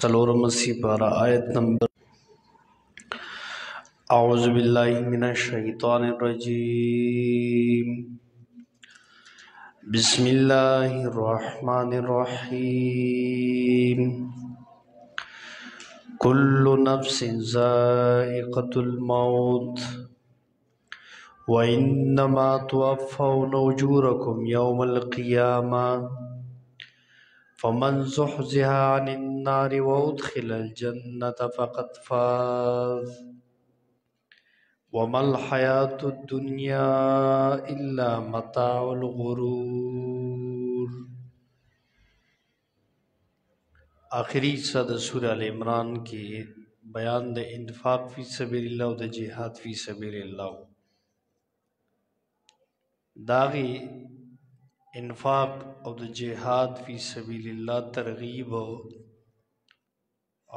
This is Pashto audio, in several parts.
څلورمه سپاره آیت نمبر اعوذ بالله من الشیطان الرجیم بسم الله الرحمن الرحیم كل نفس ذائقة الموت وإنما توفون أجوركم يوم القيامة فمن زحزح عن النار وأدخل الجنة فقد فاز وما الحياة الدنيا إلا متاع الغرور. آخري حصہ د سورہ ال عمران کې بیان د انفاق فی سبیل الله او د جهاد فی سبیل الله. داغي انفاق او د جهاد فی سبیل الله ترغیب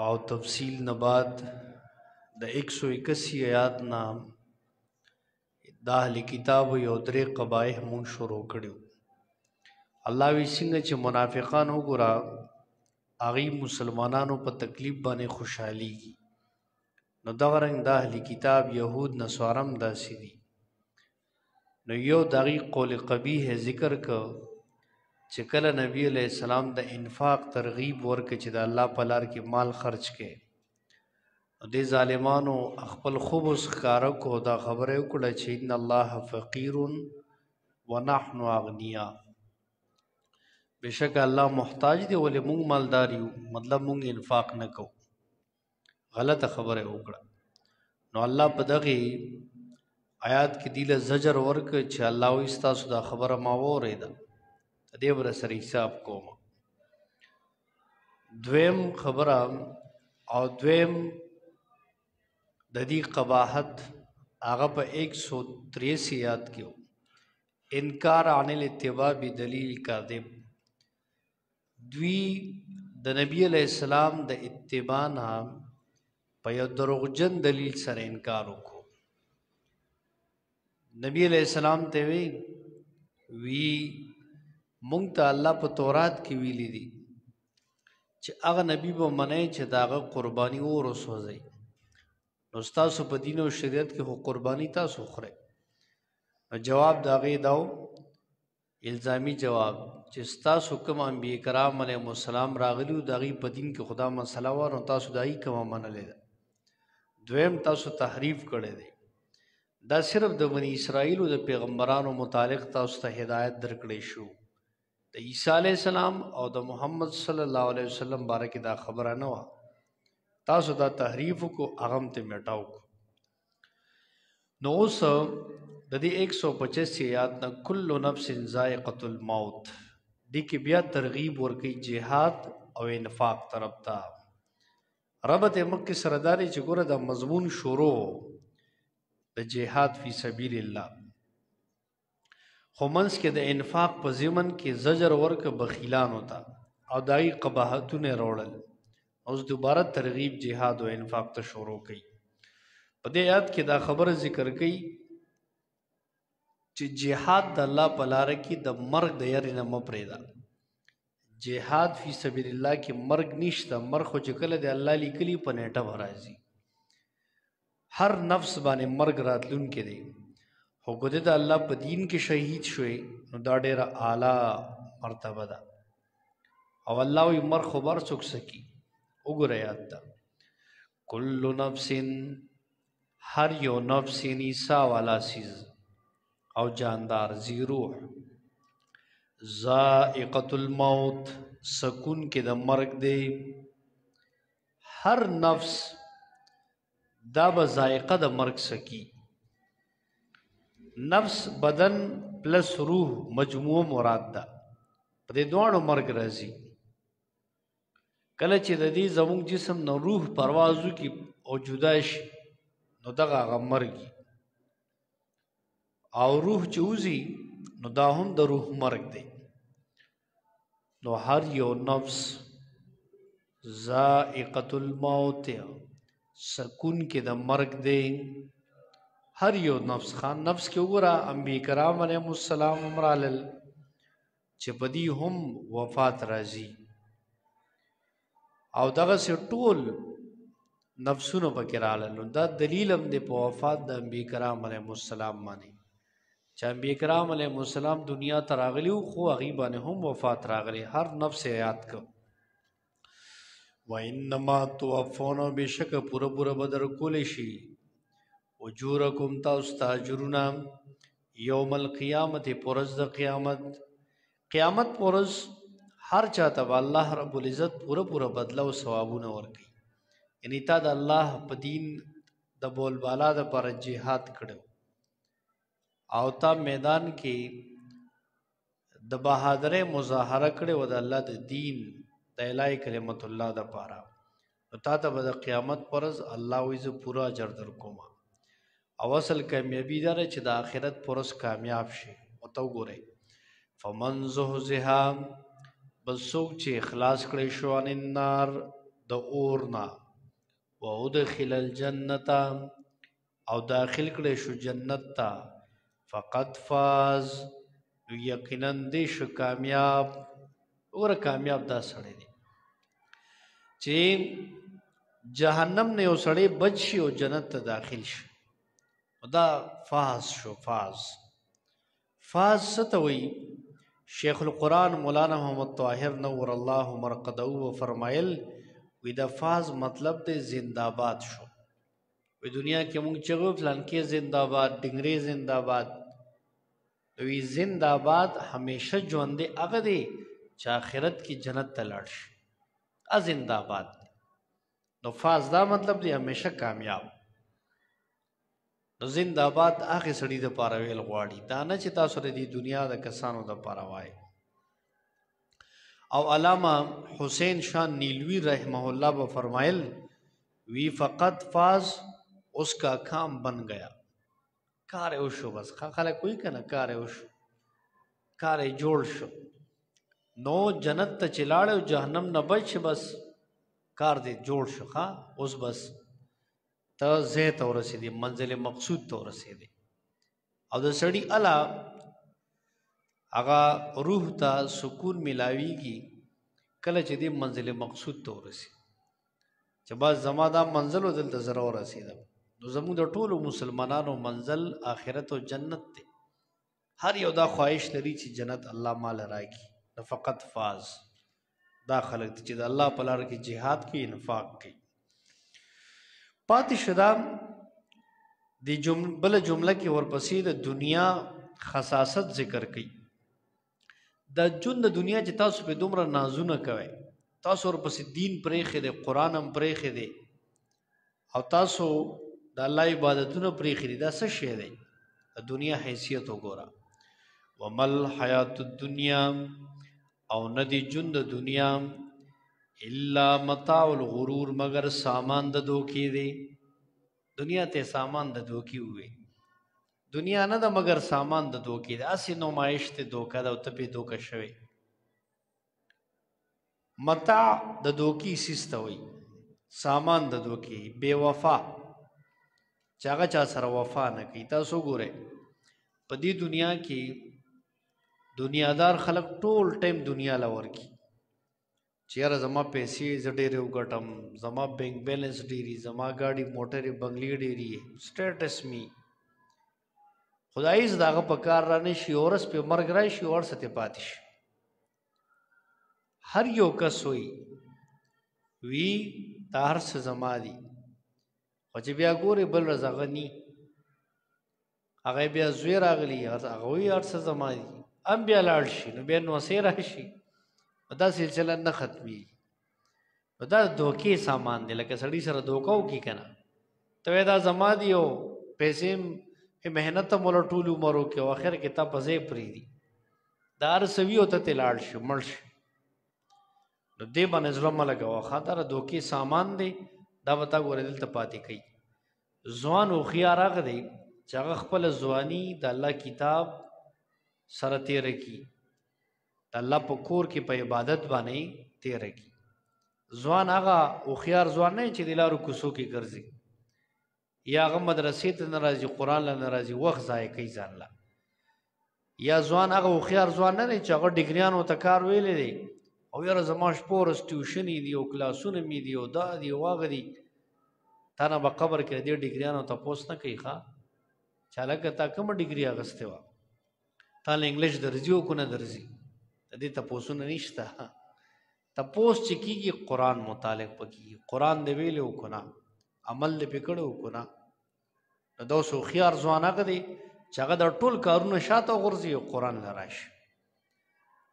او تفصیل نه بعد د 181 آیات نه د اهل کتاب یو درې قبایح مونږ شروع کړیو. الله وی څنګه چې منافقان وګوره هغوی مسلمانانو په تکلیف باندې خوشحالیږي، نو دغه رنګ د اهل کتاب یهود نصارم داسې دي. نو یو د هغوی قول قبیح ذکر که چې کله نبی علیه السلام د انفاق ترغیب ورکړ چې د الله په لار کې مال خرج کړي، نو دې ظالمانو خپل خبث ښکاره کړو، دا خبره یې وکړه چې ان الله فقیر ونحن اغنیا، بېشکه الله محتاج دی ولې مونږ مالدار یو، مطلب مونږ انفاق نه کوو. غلطه خبره یې وکړه. نو الله په دغې آیات کې دی له زجر ورکړ چې الله وایي ستاسو دا خبره ما واورېده، د دې به سره حساب کوم. دویم خبره او دویم د دې قباحت هغه په 183 آیات کې و، انکار عن الاتباع بدلیل کاذب. دوی د نبی علیه السلام د اتباع نه په یو دروغجن دلیل سره انکار وکړو. نبی علیه السلام ته وی وی مونږ ته الله په تورات کې ویلي دي چې هغه نبی به منئ چې د هغه قرباني اور وسوځئ، نو ستاسو په دین او شریعت کې خو قرباني تاسو خورئ. نو جواب د هغې دا و، الزامي جواب، چې ستاسو کوم انبیاء کرام علیهم السلام راغلي وو د هغوی په دین کې خو دا مسله وه، نو تاسو د هغوی کومه منلې ده. دویم تاسو تحریف کړی دی، دا صرف د بني اسرائیلو د پیغمبرانو متعلق تاسو ته هدایت درکړی شو، د عیسی علیه السلام او د محمد صلی الله علیه وسلم باره کې دا خبره نه وه، تاسو دا تحریف وکړو، هغه هم ترې میټاو کړو. نو اوس د دې 185 آیات نه کل نفس ذائقة الموت دې کې بیا ترغیب ورکوي جهاد او انفاق طرف ته. ربط یې مخکې سره دا دی چې ګوره دا مضمون شروع د جهاد فی سبیل الله، خو منځ کې د انفاق په ضمن کې زجر ورکه بخیلانو ته او د هغوی قباحتونه یې راوړل. اوس دوباره ترغیب جهاد او انفاق ته شروع کوي. په دې آیات کې دا خبره ذکر کوي چې جهاد د الله په لاره کې د مرګ د یرې نه مه پرېږده. جهاد فی سبیل الله کې مرګ نشته، مرګ خو چې کله د الله لیکلي په نیټه به راځي. هر نفس باندې مرګ راتلونکی دی، خو که د الله په دین کې شهید شوې نو دا ډېره اعلی مرتبه ده. او الله وایي مرګ خو به هر څوک سکي. وګوره یاد ته، کل نفس، هر یو نفس یعنی سا والا څیز او جاندار ذی روح، ذائقة الموت، سکون کې د مرګ دی. هر نفس دا به ذائقه د مرګ سکی. نفس بدن پلس روح مجموعه مراد ده، په دې دواړو مرګ راځي. کله چې د دې زموږ جسم نه روح پرواز وکړي او جدا شي نو دغه هغه مرګ، او روح چې وځي نو دا هم د روح مرګ دی. نو هر یو نفس ذائقة الموت، سکون کې د مرګ دی. هر یو نفس خان نفس کې وګوره انبیاء کرام علیهم السلام هم رالل چې په دې هم وفات راځي. او دغه سي ټول نفسونه پکې راغلل. نو دا دلیل هم دی په وفات د انبیاء کرام علیهم السلام باندې، چې انبیاء کرام علیهم السلام دنیا ته راغلي وو، خو هغوی باندې هم وفات راغلی، هر نفس یې یاد کړ. وانما توفون، بشک پوره پوره به درکولی شي اجورکم تاسو ته اجرونه یوم القیامت، په ورځ د قیامت. قیامت په ورځ هر چاته به الله رب العزت پوره پوره بدله او ثوابونه ورکوي. یعنی تا د الله په دین د بولبالا دپاره جهاد کړو او تا میدان کې د بهادرۍ مظاهره کړې وه د الله د دین د الهي کلمت الله دپاره، نو تا ته به د قیامت پر ورځ الله وایي زه پوره اجر در کوم. او اصل کامیابي دا ده چې د آخرت پر ورځ کامیاب شي. ورته وګورئ، فمن زحزح، بل څوک چې خلاص کړی شو عن النار د اور نه، وادخل الجنة او داخل کړی شو جنت ته، فقد فاز، نو یقینا دې شو کامیاب. وګوره کامیاب دا سړی دی چې جهنم نه یو سړی بچ شي او جنت ته داخل شي، دا فاز شو. فاز فاز څه ته وایي؟ شیخ القرآن مولانا محمد طاهر نور الله مرقده و فرمایل، وی دا فاز مطلب دی زنده‌آباد شو. وی دنیا کې مونږ چغو فلانکې زنده‌آباد، ډنګرې زنده‌آباد، وی زنده‌آباد همیشه ژوند دی هغه دی چې آخرت کې جنت ته لاړ شي، زنده‌آباد دی. نو فاز دا مطلب دی همیشه کامیاب. نو زنده‌آباد هغې سړي دپاره ویل غواړي، دا نه چې تاسو د دې دنیا د کسانو دپاره وایي. او علامه حسین شان نیلوی رحمه الله به فرمایل، وی فقط فاز اس کا کام بن گیا، کار یې وشو، بس خلک وایي که نه، کار یې وشو، کار یې جوړ شو. نو جنت ته چې لاړی او جهنم نه بچ شي، بس کار دې جوړ شو، ښه اوس بس ته ځای ته ورسېدې، منزل مقصود ته ورسېدې. او د سړي اله هغه روح ته سکون ملاویږي کله چې دې منزل مقصود ته ورسي، چې بس زما دا منزل و دلته زه راورسېدم. نو زموږ د ټولو مسلمانانو منزل آخرت او جنت دی. هر یو دا خواهش لري چې جنت الله مال راکړي. نو فقط فاز دا خلک دي چې د الله په لار کې جهاد کوي، انفاق کوي. پاتې شو دا د بله جمله کې ورپسې د دنیا خصاصت ذکر کوي. د ژوند د دنیا چې تاسو په دومره نازونه کوئ، تاسو ورپسې دین پرېښی دی، قرآن هم پرېښی دی، او تاسو د الله عبادتونه پرېښي دي، دا څه شی دی؟ د دنیا حیثیت وګوره. وما الحیات الدنیا، او نه دی ژوند د دنیا الا متاع الغرور، مگر سامان د دوکې دی. دنیا ته سامان د دوکې ووی، دنیا نه ده مګر سامان د دوکې دی، هسې نمایش ته دوکه ده او ته پرې دوکه شوې. متاع د دوکې څیز ته وایي، سامان د دوکې، بې وفا، چې هغه چا سره وفا نه کوي. تاسو وګورئ په دې دنیا کې دنیادار خلک ټول ټایم دنیا له ورکي، چې یاره زما پیسې زه ډېرې وګټم، زما بینک بیلنس ډېري، زما ګاډي موټرې بنګلې ډېري، سټیټس می، خدای هېڅ د هغه په کار را نه شي، ورځ پې مرګ راشي او هر څه ترې پاتې شي. هر یو کس وایي وي دا هر څه زما دي، خو چې بیا ګورې بل ورځ هغه نی، هغه بیا زوی راغلی، هغه وایي هر څه زما دي، هم بیا لاړ شي، نو بیا نوسې راشي، نو دا سلسله نه ختمېږي. نو دا دوکې سامان دی، لکه سړي سره دوکه وکړي که نه، ته وایې دا زما دي او پیسې هم محنت هم ورله ټول عمر وکړي او اخر کې تا په ځای پرېږدي، دا هر څه وي او ته ترې لاړ شي، مړ شي. نو دې باندې زړه مه لګوه، ښه دا د دوکې سامان دی، دا به تا ګورې دلته پاتې کوي. ځوان هوښیار هغه دی چې هغه خپله ځواني د الله کتاب سره تېره کړي، د الله په کور کې په عبادت باندې تېره کړي. ځوان هغه هوښیار ځوان نه چې د لارو کوڅو کې ګرځي، یا هغه مدرسې ته نه راځي، قرآن له نه راځي، وخت ضایع کوي ځان له. یا ځوان هغه هوښیار ځوان نه دی چې هغه ډګریانو ته کار ویلی دی او یاره زما شپه ورځ ټیوشنې دي او کلاسونه مې دي او دا دي او هغه دي. تا نه به قبر کې دې ډیګریانو تپوس نه کوي ښه، چې هلکه تا کومه ډیګري اخیستې وه، تا له انګلیش درځي او که نه درځي، د دې تپوسونه نشته. تپوس چې کېږي قرآن متعلق به کېږي، قرآن دې ویلی او که نه، عمل دې پرې کړی او که نه. نو دا اوس هوښیار ځوان هغه دی چې هغه دا ټول کارونه شاته وغورځوي او قرآن له راشي.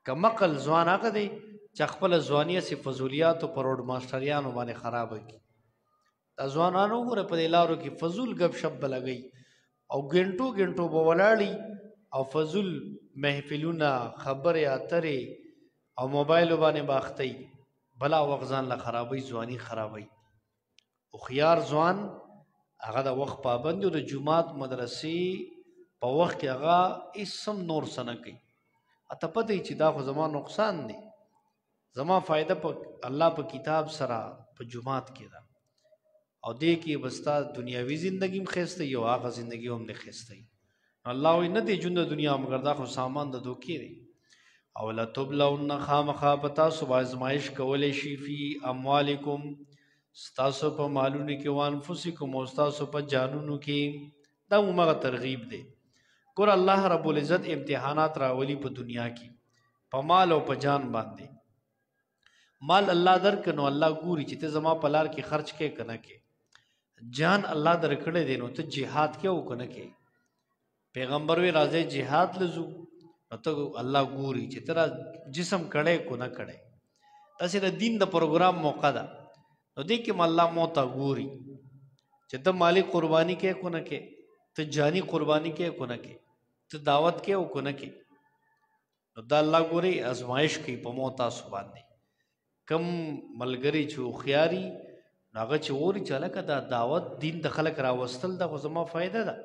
کم عقل ځوان هغه دی چې خپله ځواني هسې فضولیاتو په روډ ماسټریانو باندې خرابه کړي. دا ځوانان وګوره په دې لارو کې فضول ګپ شپ به لګوي او ګنټو ګنټو به ولاړي او فضول محفلونه، خبرې اترې او موبایل باندې به اخته وي، بلا وخت ځان له خرابوي، ځواني خرابوي. هوښیار ځوان هغه د وخت پابند دی او د جومات مدرسې په وخت کې هغه هېڅ هم نور څه نه کوي. اته پته یې چې دا خو زما نقصان دی، زما فایده په الله په کتاب سره په جومات کې ده، او دې کې به ستا دنیاوي زندګي هم ښایسته وي او هغه زندګي هم دې ښایسته وي. نو الله وایي نه دی ژوند د دنیا مګر دا خو سامان د دوکې دی. او لتبلون خامخا په تاسو به ازمایش کولی شي فی اموالکم، ستاسو په مالونو کې، وانفسکم او ستاسو په جانونو کې. دا همغه ترغیب دی. ګور الله رب العزت امتحانات راولي په دنیا کې په مال او په جان باندې. مال الله درک نو الله ګوري چې ته زما په لار کې خرچ کې کنه کې. جان الله درکړی دی نو ته جهاد کې او کنه کې. پیغمبر وی راځي جهاد لزو، نو ته الله ګوري چې تر جسم کړي کو نه کړي. تاسو د دین د پروګرام موقع ده، نو دې کې الله مو ته ګوري چې ته مالی قرباني کې کو نه کې، ته جانی قرباني کې کو نه کې، ته دعوت کې او کو نه کې. نو دا الله ګوري ازمایش کوي په مو تاسو باندې. کم ملګری چې هوښیاري نو هغه چې ووري چې هلکه دا دعوت دین د خلک راوستل دا خو زما فایده ده،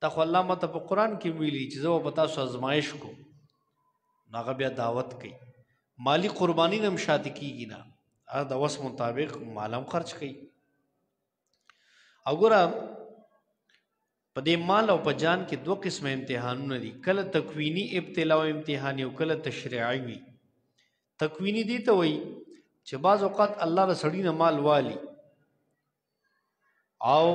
دا خو الله ماته په قرآن کې ویلي چې زه به په تاسو ازمایش کوم، نو هغه بیا دعوت کوي. مالی قرباني نه هم شاته کېږي نه، هغه د وس مطابق مال هم خرچ کوي. او ګوره په دې مال او په جان کې دوه قسمه امتحانونه دي، کله تکویني ابتلا او امتحان او کله تشریعي وي. تکویني دي ته وایي چې بعض اوقات الله د سړي نه مال والي او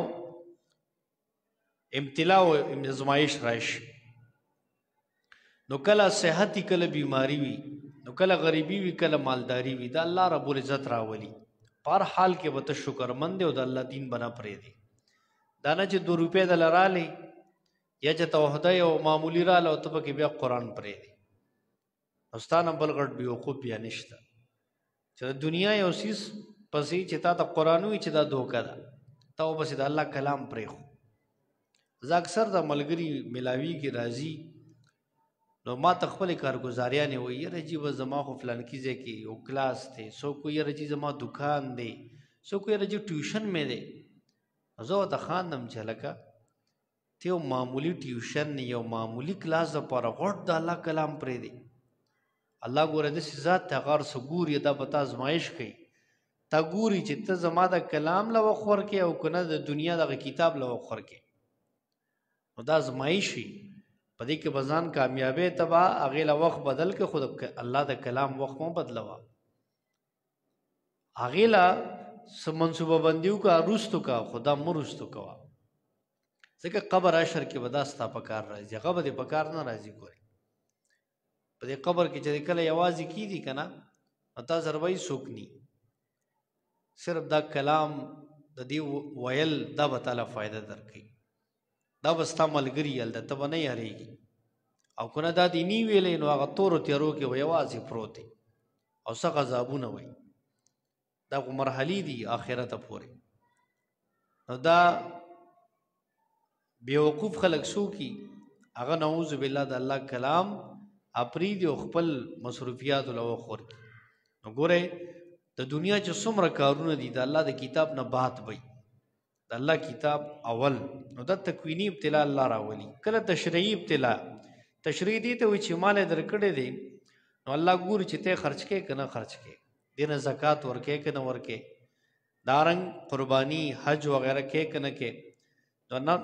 ابتلا او ازمایش راشي، نو کله صحت کله بیماری وي، نو کله غریبي وي، کله مالداری وي، دا الله رب العزت راولي. په هر حال کې به ته شکرمند او د الله دین به نه پرېږدې. دا نه چې 2 روپۍ دله رالې یا چې توحده یو معمولي راله او ته پکې بیا قرآن پرېږدې، نو ستا نه بل غټ بیوقوف بیا نشته. چې د دنیا یو څیز پسې چې تا ته قرآن وایي چې دا دوکه ده، تا ورپسې د الله کلام پرېښو. زه اکثر د ملګري ملاویږي راځي، نو ما ته خپلې کارګزاریانې وایي یاره جي بس زما خو فلانکي ځای کې یو کلاس دی، څوک وایي یاره جي زما دکان دی، څوک وایي یاره جي ټیوشن مې دی. نو زه ورته خاندم چې هلکه ته یو معمولي ټیوشن یو معمولي کلاس دپاره غوټ د الله کلام پرېږدې. الله ګوره داسې ذات ته هغه هر څه ګوري، دا به تا ازمایش کوي، تا ګوري چې ته زما د کلام له وخت ورکې او که نه د دنیا دغه کتاب له وخت ورکې. نو دا ازمایش وي، په دې کې به ځان کامیابې ته به هغې له وخت بدل کړې، خو د الله د کلام وخت مه بدلوه. هغې له څه منصوبه بندي وکړه، وروستو که، خو دا مه وروستو کوه، ځکه قبر اشر کې به دا ستا په کار راځي، هغه به دې په کار نه راځي. ګورې په دې قبر کې چې کله یوازې کیږي که نه، نو تا سره به هېڅوک ني، صرف دا کلام د دې ویل دا به تاله فایده درکوي، دا به ستا ملګري هلته ته به نه یارېږي. او که نه دا دې نی ویلی نو هغه تورو تیارو کې به یوازې پروت دی او څه عذابونه وایي. دا خو مرحلې دي آخرته پورې. نو دا بیوقوف خلک څوک دي؟ هغه نعوذ بالله د الله کلام اپریدي او خپل مصروفیاتو له وخت ورکړي. نو ګورئ د دنیا چې څومره کارونه دي د الله د کتاب نه بات وي، د الله کتاب اول. نو دا تکویني ابتلا الله راولي. کله تشریعي ابتلا، تشریع دې ته وایي چې مال یې درکړی دی، نو الله ګوري چې ته خرچ کې که نه خرچ کې، دې نه زکات ورکې که نه ورکې، دارنګ قرباني حج وغیره کې که نه کې.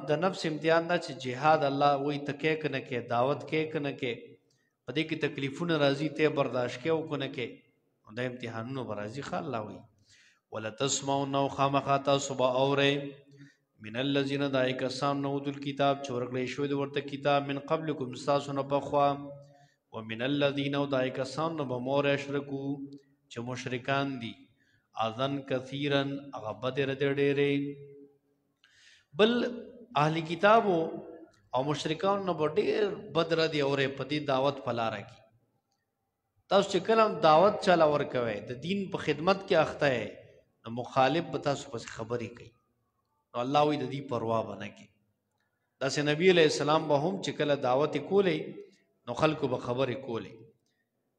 د نفس امتحان دا چې جهاد الله وایي ته کې که نه کې، دعوت کې که نه کې، په دې کې تکلیفونه راځي، ته برداشت کې او کنه کې، نو دا امتحانونه به راځي. ښه، الله وایي ولتسمعن، خامخا تاسو به اورئ، من الذین، دای کسان نو اوتل کتاب، چې ورکړی شوی دی ورته کتاب، من قبلکم، ستاسو نه پخوا، ومن الذین، او دای کسان نو به مور، اشرکو، چې مشرکان دي، اذن کثیرا، هغه بدې ردې ډېرې. بل اهل کتابو او مشرکان نو به ډېر بد ردې اورئ په دې دعوت په لاره کې. تاسو چې کله دعوت چاله ورکوئ، د دین په خدمت کې اخته یې، نو مخالف به تاسو پسې خبرې کوي. نو الله وایي د دې پروا به نه کوي. داسې نبی علیه السلام به هم چې کله دعوت کولې، نو خلکو به خبرې کولې.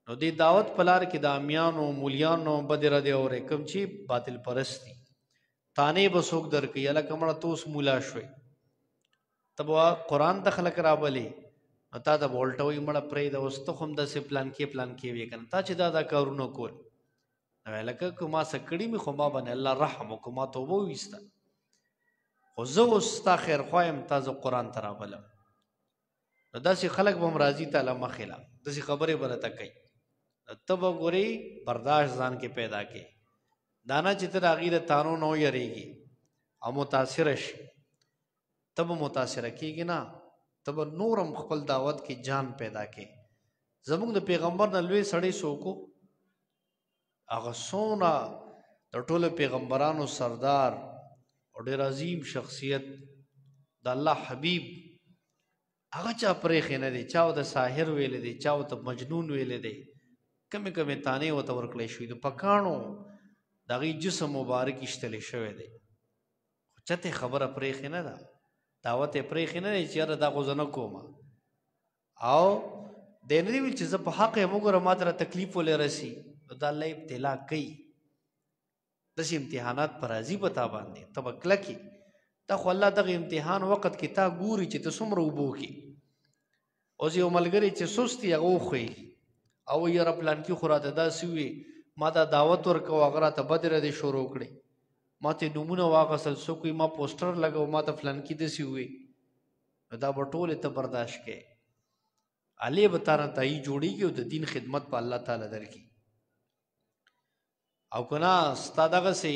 نو دې دعوت په لار کې د امیانو مولیانو بدې ردې اورې، کوم چې باطل پرستي، تانې به څوک درکوي، هلکه مړه ته اوس مولا شوې، ته به قرآن ته خلک رابلې، نو تا ته به الټه وایي مړه پرېږده، اوس ته خو هم داسې پلان کې پلان کې وې که نه، تا چې دا دا کارونه کول. نو لکه که ما څه کړي مې، خو ما باندې الله رحم وکړو، ما توبه وویسته، خو زه اوس ستا خیرخواه یم، تا زه قرآن ته رابلم. نو داسې خلک به هم راځي تا له مخې له داسې خبرې به راته کوي، نو ته به ګورې برداشت ځان کې پیدا کړې. دا نه چې ته د هغوی د تانو نه ویرېږي او متاثره شي، ته به متاثره کېږي نه، ته به نور هم خپل دعوت کې جان پیدا کړې. زموږ د پیغمبر نه لوی سړی څوک؟ هغه څونه د ټولو پیغمبرانو سردار او ډېر عظیم شخصیت، د الله حبیب، هغه چا پرېښی نه دی؟ چا ورته ساحر ویلی دی، چا ورته مجنون ویلی دی، کمې کمې تانې ورته ورکړی شوي د پکاڼو د هغې جسم مبارک ایشتلی شوی دی، خو چته خبره پرېښې نه ده، دعوت یې پرېښی نه دی چې یاره دا خو زه نه کوم. او دی نه دی ویل چې زه په حق یم، وګوره ما ته تکلیف ولې رسي. نو دا الله ابتلا کوي، داسې امتحانات پر راځي په تا باندې، ته به کلک یې. تا خو الله دغه امتحان وخت کې تا ګوري چې ته څومره اوبو کې. اوس یو ملګری چې سست یې، هغه وښویږي او یاره پلانکي خو راته داسې ووي، ما دا دعوت ورکوه، هغه راته بدې ردې شروع کړې، ما ته نومونه واخیستل، څوک وایي ما پوسټر لګو، ما ته فلانکي داسې ووي. نو دا به ټولې ته برداشت کړې، علې به تا نه تایي جوړېږي او د دین خدمت په الله تعالی درکړي. او که نه ستا دغسې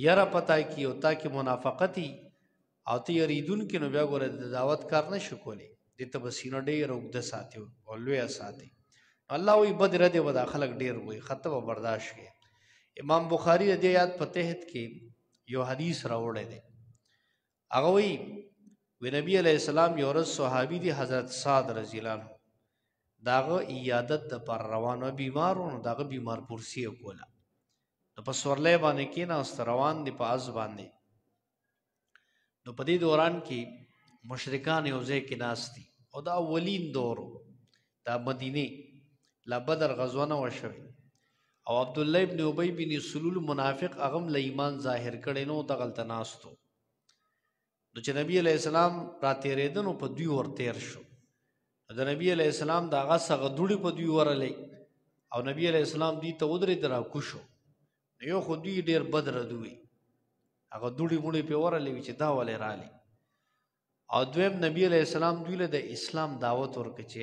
یره پتا کی او تا کې منافقتي او ته یریدونکې، نو بیا ګوره د دعوت کار نه شي کولی، دې ته به سینه ډېره اوږده ساتي او لویه ساتي. الله وایي بد ردې به دا خلک ډېر وایي، ښه ته به برداشت کړې. امام بخاري د دې یاد په تحت کې یو حدیث راوړی دی. هغه وایي وی نبی علیه السلام یو ورځ صحابي دی حضرت سعد رضی الله عنه، د هغه عیادت دپاره روان و، بیمار و، نو د هغه بیمار پرسي یې کوله. نو په سورلۍ باندې کېناست، روان دی په اس باندې. نو په دې دوران کې مشرکان یو ځای کې ناست دي، او دا اولین دور و، دا مدینې لا بدر غزوه نه وه شوې، او عبدالله ابن ابی بن سلول منافق هغه هم له ایمان ظاهر کړی نو دغلته ناست و. نو چې نبی علیه السلام را تېرېده، نو په دوی ور تېر شو. د نبی علیه السلام د هغه څخه دوړې په دوی ورغلې او نبی علیه السلام دوی ته ودرېد، را کوشو. نو یو خو دوی ډېر بد ردوي، هغه دوړې مړې پې ورغلې وي چې دا ولې رالې. او دویم نبی علیه السلام دوی له د اسلام دعوت ورکړ چې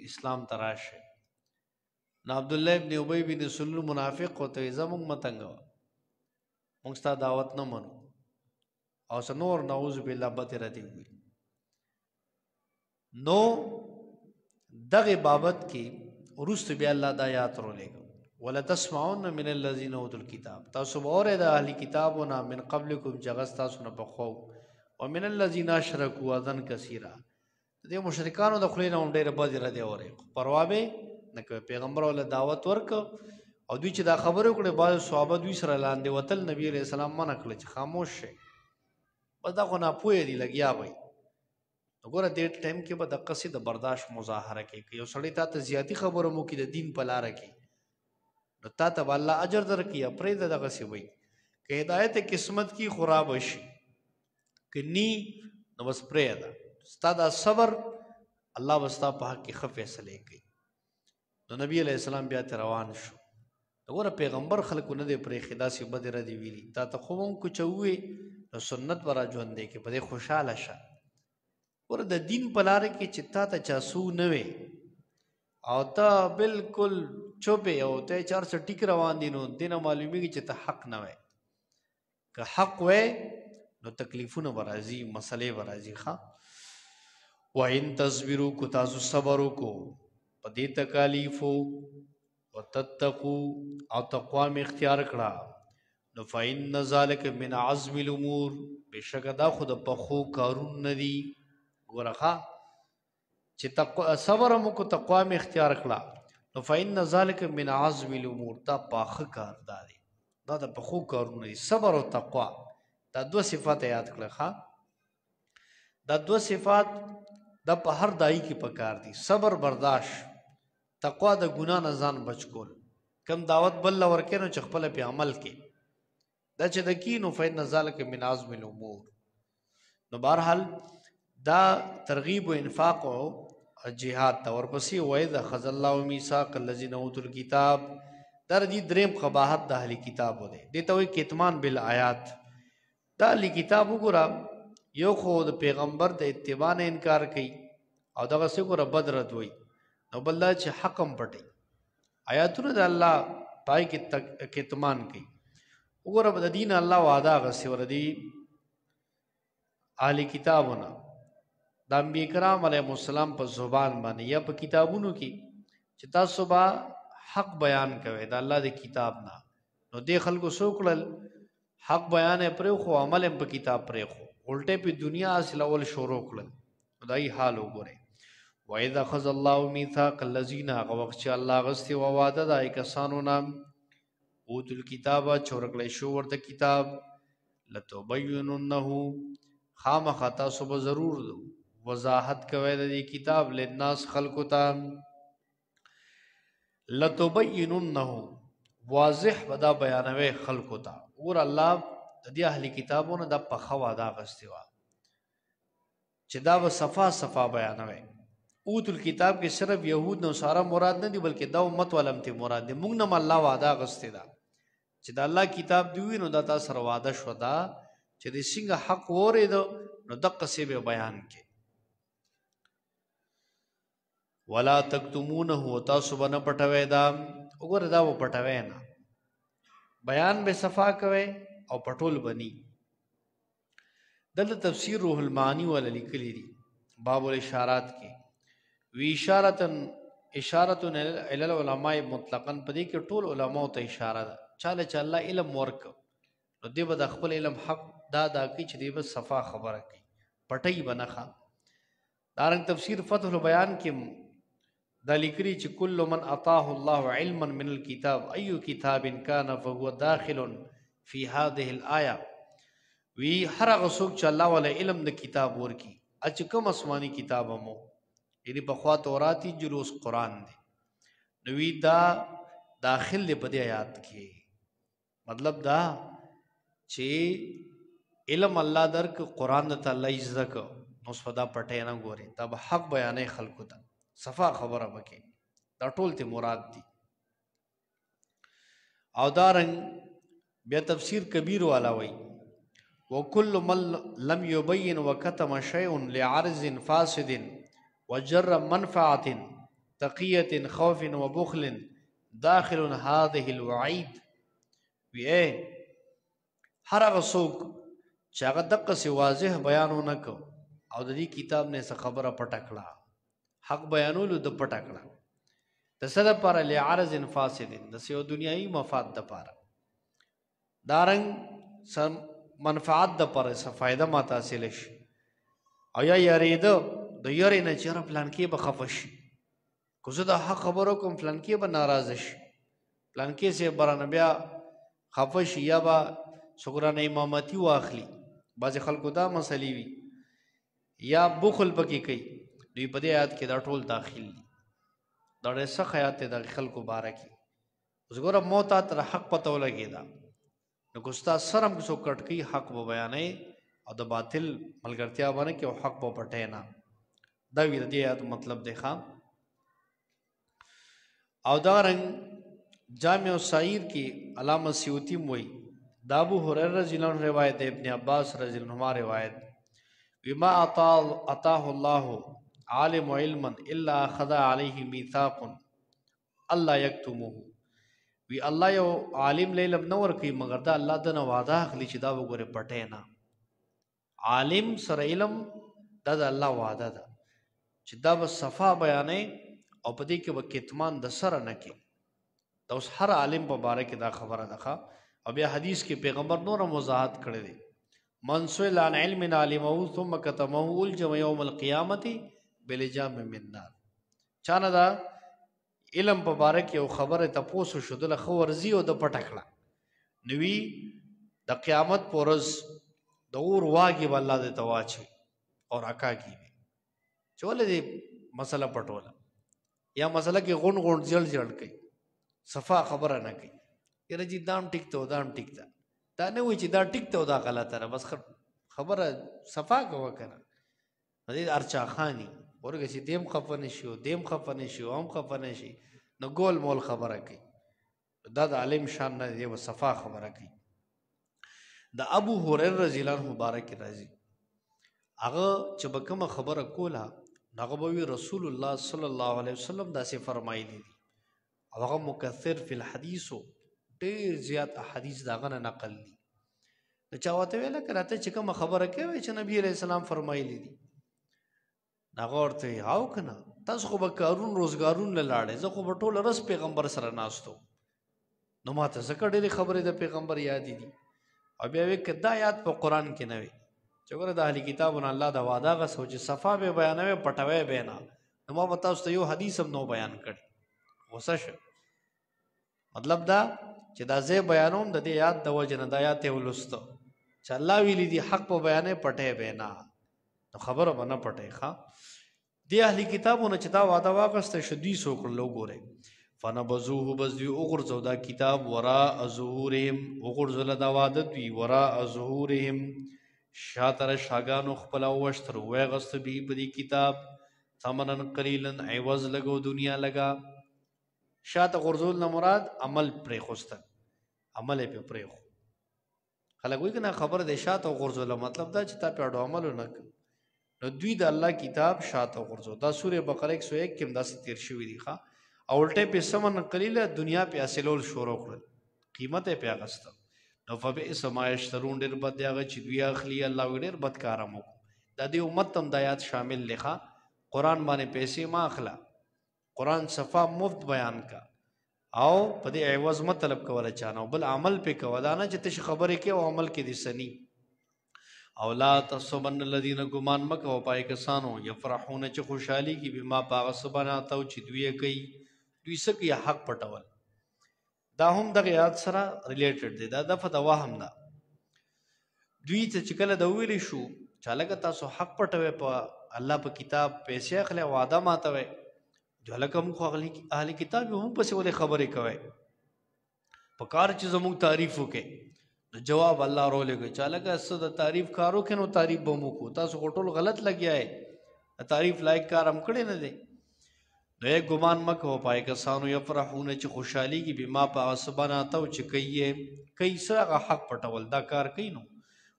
اسلام ته راشئ. نو عبدالله ابن ابی بن سلول منافق ورته وایي ځه موږ مه تنګوه، موږ ستا دعوت نه منو، او څه نور نعوذ بالله بدې ردې ووایي. نو دغه بابت کې وروسته بیا الله دا آیات رولېږه، ولتسمعن من الذین اوتوا الکتاب، تاسو به اورئ د اهل کتابو نه، من قبلکم، چې هغه ستاسو نه پخوا وو، ومن الذین اشرکوا اذًا کثیرا. د دې مشرکانو د خولې نه هم ډېره بدې ردې اورئ، خو پروا به نه کوي. پیغمبر ورله دعوت ورکړ او دوی چې دا خبرې وکړې، بعضې صحابه دوی سره لاندې وتل، نبی علیه السلام منع کړل چې خاموش شئ، بس دا خو ناپوهه دي لګیا وي. نو ګوره دې ټایم کې به دقسې د برداشت مظاهره کوي. که یو سړی تا ته زیاتي خبره مو کړي د دین په لاره کې، نو تا ته به الله اجر درکړي، یا پرېږده دغسې وایي. که هدایت قسمت کې خو را به شي، که نی نو بس پرېږده، ستا دا صبر الله به ستا په حق کې ښه فیصلې کوي. نو نبی علیه السلام بیا ته روان شو. وګوره پیغمبر خلکو نه دی پرېښی، داسې بدې ردې ویلي، تا ته خو هم کوچه ووې، نو سنت به را ژوندی کړي، په دې خوشحاله شه. ګوره د دین په لاره کې چې تا ته چا څه نه وي او ته بالکل چوپې او ته چار څه ټیک روان دي، نو دینه معلومیږي چې ته حق نه وای. که حق وای نو تکلیفونه به راځي، مسلې به راځي. ښه، وان تصبروا، کو تاسو صبر وکړو په دې تکالیفو، وتتقو، او تقوا می اختیار کړه، نو فإن ذلک من عزم الامور، بشک دا خود په خو کارون نه دی. ګورخه چې تقوا صبر مو کو، تقوا می اختیار کړه، نو فإن ذلک من عزم الامور، دا پاخه کار دی، دا د پخو کارونه دي. صبر او تقوا دا دوه صفات یاد کړه. ښا، دا دوه صفات دا په هر دای کې پکار دي، صبر برداشت، تقوا د ګنا نه ځان بچ کول. کم دعوت بل ورکې نو چې خپل په عمل کې دا چې د کینو، فإن ذلک من عزم الامور. نو بهرحال دا ترغیب و انفاق او جهاد ته ورپسې وای د خذ الله میثاق الذین اوتوا الکتاب، در دې دریم قباحت د اهل کتاب دی. دې ته وای کتمان بالآیات. دا اهل کتاب وګوره، یو خو د پیغمبر د اتباع نه انکار کوي او دغه څه ګوره بد رد وای، نو بل دا چې حقم پټي آیاتونه د الله پای کې کتمان کوي. وګوره د دین الله وعده غسي ور دي اهل کتابونه د انبیاء کرام علیهم السلام په زبان باندې یا په کتابونو کې چې تاسو به حق بیان کوئ د الله د کتاب نه، نو دې خلکو سو کړل، حق بیان یې پرې خو عمل یې په کتاب پرې خو الټه په دنیا اصلول شروع کړل. دای حال وګوره. وَإِذَا أَخَذَ اللَّهُ مِيثَاقَ الَّذِينَ، هغه وخت چې الله غستې وه وعده د هغې کسانو نه، اوتو الکتاب، چې ورکړی شو ورته کتاب، لتبیننه، خامخا تاسو به ضرور وضاحت کوئ د دې کتاب، للناس، خلکو ته، لتبیننه، واضح به دا بیانوي خلکو ته. وګوره الله د دې اهل کتابونو دا پخه وعده اخیستې وه چې دا به صفا صفا بیانوي. اوت الکتاب کې صرف یهود نو ساره مراد نه دی، بلکې دا امت ولم ته مراد دی. موږ نه الله وعده اخیستې ده چې د الله کتاب دی وي، نو دا تاسو سره وعده شو ده چې د څنګه حق ورېدو نو دقه څه به بیان کې. ولا تکتمونه، تاسو به نه پټوي دا. وګوره دا و پټوي نه، بیان به صفا کوي او پټول بني. دلته تفسیر روح المعانی ولا لیکلی دي باب الاشارات کې، وی اشارتن اشارة الی العلماء مطلقاً، په دې کې ټول علماء ته اشاره ده، چاله چې الله علم ورک نو دی به د خپل علم حق دا ادا کوي چې دی به صفا خبره کوي، پټي به نه ښه. دارنګ تفسیر فتح البیان کې دا لیکلي چې کل من اعطاه الله علما من الكتاب ای کتاب کان فهو داخل فی هذه الآیه، وی هر هغه څوک چې الله ولا علم د کتاب ورکی، اچ کوم آسماني کتاب مو، یعنی په خوا تورات، انجیل، اوس قرآن دی، نو وی دا داخل دی په دې آیات کې. مطلب دا چې علم الله درک، قرآن ته الله عزت کو، نو اوس په دا پټه نه ګوري، دا به حق بیانې خلکو ته، صفا خبره وکي، دا ټول ته مراد دي. او دا رنګ بیا تفسیر کبیر والا وای، وکل من لم يبين وكتم شيء لعرض فاسد وجر منفعة تقية خوف وبخل داخل هذه الوعيد. وی اے هر هغه څوک چې هغه دقه سي واضح بیان ونه کو او د دې کتاب نه څه خبره پټه کړه، حق بیانولو د پټه کړه د څه دپاره، لعرض فاسد، د څه یو دنیایي مفاد دپاره، دارنګ څه منفعت دپاره، څه فایده ماته حاصله شي، او یا یریده د یرې نه چې یاره پلانکې به خفه شي، که زه د حق خبره وکړم پلانکې به ناراضه شي، پلانکې صاحب به رانه بیا خفه شي، یا به څوک رانه امامتي واخلي. بعضې خلکو دا مسلې وي، یا بخل پکې کوي. دوی په دې آیات کې دا ټول داخل دي. دا ډېر سخت آیات دی د خلکو باره کې. اوس ګوره مو تا تر حق پته ولګېده، نو که ستا سر هم څوک کټ کوي حق به بیانوي او د باطل ملګرتیا به نه کوي او حق به پټوي نه. دا وي د دې آیات مطلب دی. ښه، او دا رنګ جامع الصغیر کې علامه سیوطي وایي، د ابو هريره رضی الله عنه روایت، د ابن عباس رضی الله عنهما روایت، وما عطاه الله عالم علما الا اخذ عليه ميثاق الله یکتمه. وی الله یو عالم له علم نه ورکوي، مګر دا الله دنه وعده اخلي چې دا وګوره پټه نه. عالم سره علم دا د الله وعده ده چې دا به صفا بیانې او په دې کې به کتمان د سره نه کې. دا اوس هر عالم په باره کې دا خبره ده. او بیا حدیث کې پیغمبر نور وضاحت کړی دی، من سئل عن علم علمه ثم كتمه الجم يوم القيامه بلجام من نار. چانه دا علم په باره کې یو خبره تپوسو شو، دله ښه ورځي او د پټه کړه، نوي د قیامت په ورځ د اور واګي به الله دې ته واچوي او راکاږي به چې ولې دې مسله پټوله، یا مسله کې غونډ غونډ جړ جړ کوي، صفا خبره نه کوي، یاره جي دام ټیک ته او دام ټیک ته، دا نه وایي چې دا ټیک ته او دا غلطه ده، بس خبره صفا کوه که نه. دې هر چا خاني ورګه چې دیم خفه نه شي او دیم خفه نه شي او هم خفه نه شي، نو ګول مول خبره کوي. دا د عالم شان نه دی، به صفا خبره کوي. د ابو هريره رضی الله عنه مبارک راځي، هغه چې به کومه خبره کوله نو هغه به وي رسول الله صلی الله علیه وسلم داسې فرمایلی دي، او هغه مکثر فی الحدیث، ډېر زیات احادیث د هغه نه نقل دي. نو چا ورته ویله که راته چې کومه خبره کوې چې نبی علیه السلام فرمایلی دي، هغه ورته وایي او که نه تاسو خو به کارون روزګارون له لاړې، زه خو به ټوله ورځ پیغمبر سره ناست وم، نو ما ته ځکه ډېرې خبرې د پیغمبر یادې دي. او بیا وایي که دا یاد په قرآن کې نه وي، چې ګوره د اهل کتابونو الله دا وعده غوښته چې صفا به بیانوي پټوي به نه، نو ما به تاسو ته یو حدیث هم نو بیان کړی. غوسه شه. مطلب دا چې دا زه بیانوم د دې یاد د وجې نه دا یاد یې ولوسته چې الله ویلي دي حق په بیانې پټې به نه، نو خبره به نه پټې. ښه دې اهل کتابونو چې دا وعده واخیسته شو، دوی څه وکړل وګورئ، فنبذوه، بس دوی وغورځو دا کتاب وراء ظهورهم، وغورځوله دا وعده دوی وراء ظهورهم، شاته له شاګانو خپله ووشتل، ویې غوسته به په دې کتاب ثمنا قلیلا، عوض لږ او دنیا لږه. شاته غورځول نه مراد عمل پرېښوستل، عمل یې پرې پرېښو. خلک وایي که نه خبره دی شاته وغورځوله، مطلب دا چې تا پې اډو عمل ونه کړ. نو دوی د الله کتاب شاته وغورځو. دا سورې بقره 101 کې هم داسې تېر شوي دي. ښه او الټه پې ثمن قلیله دنیا پې حاصلول شروع کړل، قیمت یې پې اخیسته. نو فبئس ما یشترون، ډېر بد دی هغه چې دوی اخلي. الله وایي ډېر بد کار هم وکړو. دا دې امت ته هم دا یاد شامل دی. ښه قرآن باندې پیسې مه اخله، قرآن صفا مفت بیان کا او په دې عوض مه طلب کوله چا نه، بل عمل پې کوه، دا نه چې تشې خبرې کوې او عمل کې دې څه نی. او لا تحسبن الذین، ګمان مه کوه په هغه کسانو یفرحون چې خوشحالېږي بما په هغه څه باندې اتو چې دوی یې کوي. دوی څه کوي؟ حق پټول. دا هم دغه یاد سره ریلیټډ دی، دا دفع د وهم ده. دوی ته چې کله دا وویلی شو چې هلکه تاسو حق پټوئ، په الله په کتاب پیسې اخلئ، وعده ماتوئ، جو هلکه موږ خو اهل کتاب یو، موږ پسې ولې خبرې کوئ؟ په کار چې زموږ تعریف وکړئ. نو جواب الله رولېږي چې هلکه څه د تعریف کار وکړئ نو تعریف به مو وکړو، تاسو خو ټول غلط لګیا یئ، د تعریف لایق کار هم کړی نه دی. نو یې ګمان مه کوه په هغه کسانو یفرحون چې خوشحالېږي بما په هغه څه باندې اتو چې کوي یې، کوي څه؟ هغه حق پټول، دا کار کوي. نو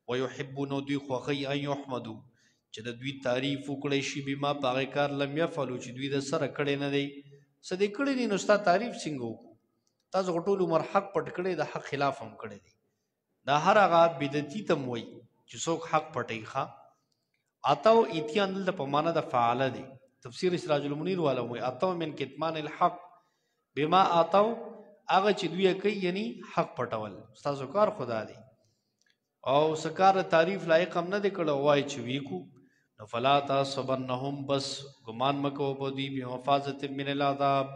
ویحبون، دوی خوښوي ان یحمدو چې د دوی تعریف وکړی شي بما په هغه کار لم یفعلو چې دوی د سره کړی نه دی. څه دې کړی دي نو ستا تعریف څنګه وکړو؟ تاسو خو ټول عمر حق پټ کړی، د حق خلاف هم کړی دی. دا هر هغه بدعتي ته هم وایي چې څوک حق پټوي. ښه اتو اتیان دلته په معنا د فعاله دی، تفسیر سراج المنیر والا وایي اتو من کتمان الحق بما اتو، هغه چې دوی کوي یعنی حق پټول، ستاسو کار خدا دی او سکار تعریف لایق هم نه دی کړی، وایي چې وی کو. نو فلا تحسبنهم، بس ګمان مه کوه په دوی بمفازة من العذاب،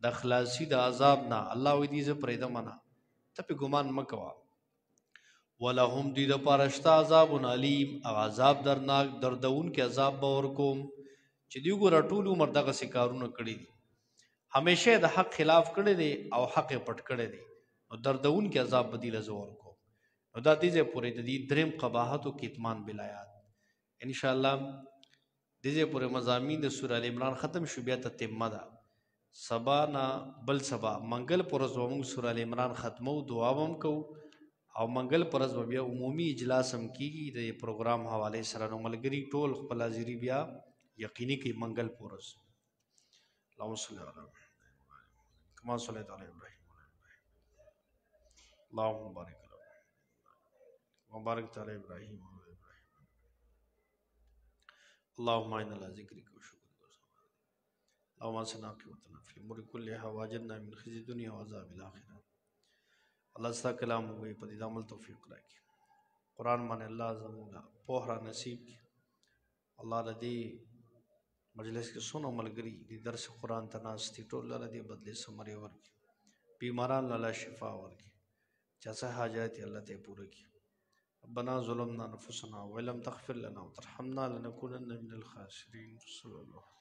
د خلاصي د عذاب نه. الله وایي دوی زه پرېږدم نه، ته پې ګمان مه کوه. ولهم، دوی دپاره شته عذاب علیم، هغه عذاب درناک دردونکی عذاب به ورکوم چې دوی ګوره ټول عمر دغسې کارونه کړي دي، همیشه د حق خلاف کړی دی او حق یې پټ کړی دی، نو دردونکی عذاب به دوی له زه ورکوم. نو دا دې ځای پورې د دې دریم قباحت او کتمان بلایات. ان شاء الله دې ځای پورې مضامین د سورة آل عمران ختم شو، بیا تتمه ده. سبا نه بل سبا منګل پر ورځ به موږ سورة آل عمران ختمو، دعا به هم کوو او منګل پر ورځ به بیا عمومي اجلاس هم کیږي د پروګرام حوالې سره. نو ملګري ټول خپل حاضري بیا یقیني کې منګل پورس. اللهم صل علی محمد کما صلیت علی ابراهیم، اللهم بارک علی وبارک علی ابراهیم وعلی ابراهیم. اللهم انا على ذکرک و شکرک. اللهم احسن عاقبتنا في الامور كلها واجرنا من خزي الدنيا وعذاب الاخره. الله ستا کلام وي په دې عمل توفیق راکړي. قرآن باندې الله زموږ پوهه را نصیب کړي. الله د دې مجلس کې څونه ملګري د درس قرآن ته ناست دي، ټول له دې بدلې ثمرې ورکړي. بیماران له الله شفا ورکړي. چا څه حاجت یې الله ته یې پوره کړي. ربنا ظلمنا انفسنا وإن لم تغفر لنا وترحمنا لنكونن من الخاسرين. صلى الله.